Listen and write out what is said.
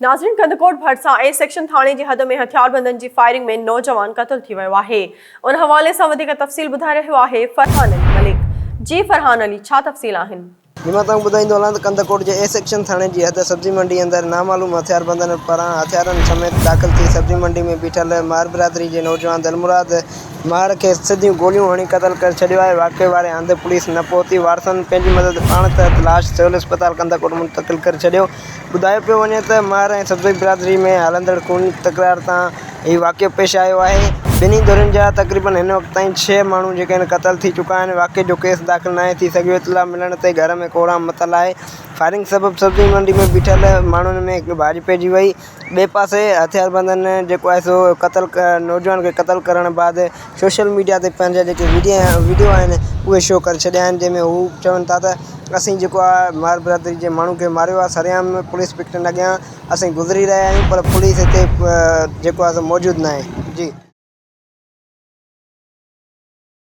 ناظرين ڪنڌڪوٽ ڀرسان A section ٿاڻي جي حد ۾ هٿياربندن جي فائرنگ ۾ نوجوان قتل ٿي ويو آهي ان حوالي سان وڌيڪ تفصيل ٻڌائي رهيو آهي فرحان علي ملڪ جي فرحان علي ڇا تفصيل آهن. جي مان توهان کي ٻڌائيندو هلان ته ڪنڌڪوٽ جي اي سيڪشن ٿاڻي جي حد سبزي منڊي اندر نامعلوم هٿياربندن پاران هٿيارن سميت داخل ٿي سبزي منڊي ۾ بيٺل مهر برادري جي نوجوان دلمراد مهر کي سڌيون گوليون هڻي قتل ڪري ڇڏيو آهي واقعي واري هنڌ پوليس نه پهتي وارثن پنهنجي مدد پاڻ تحت لاش سول اسپتال ڪنڌڪوٽ منتقل ڪري ڇڏيو ٻڌايو پيو وڃي ته مهر ۽ سبزوئي برادري ۾ هلندڙ خوني تڪرار تان هي واقعو پيش آيو آهي، ٻنهي ڌرين جا تقريبن هن وقت تائين ڇهه ماڻهو جيڪي آهن قتل ٿي چڪا آهن، واقعي جو ڪيس داخل ناهي ٿي سگهيو، اطلاع ملڻ تي گهر ۾ ڪهرام متل آهي، فائرنگ سبب سبزي منڊي ۾ بيٺل ماڻهن ۾ ڀاڄ پئجي وئي، ٻئي پاسي هٿياربندن جيڪو آهي سو قتل نوجوان کي قتل ڪرڻ بعد سوشل ميڊيا تي پنهنجا جيڪي وڊيو آهن اهي شو ڪري ڇڏيا آهن جنهن ۾ هو چون ٿا ته اسين جيڪو آهي مار برادري جي ماڻهو کي ماريو آهي سرعام پوليس پڪٽن اڳيان اسين گذري رهيا آهيون پر پوليس هتي جيڪو آهي سو موجود ناهي جي.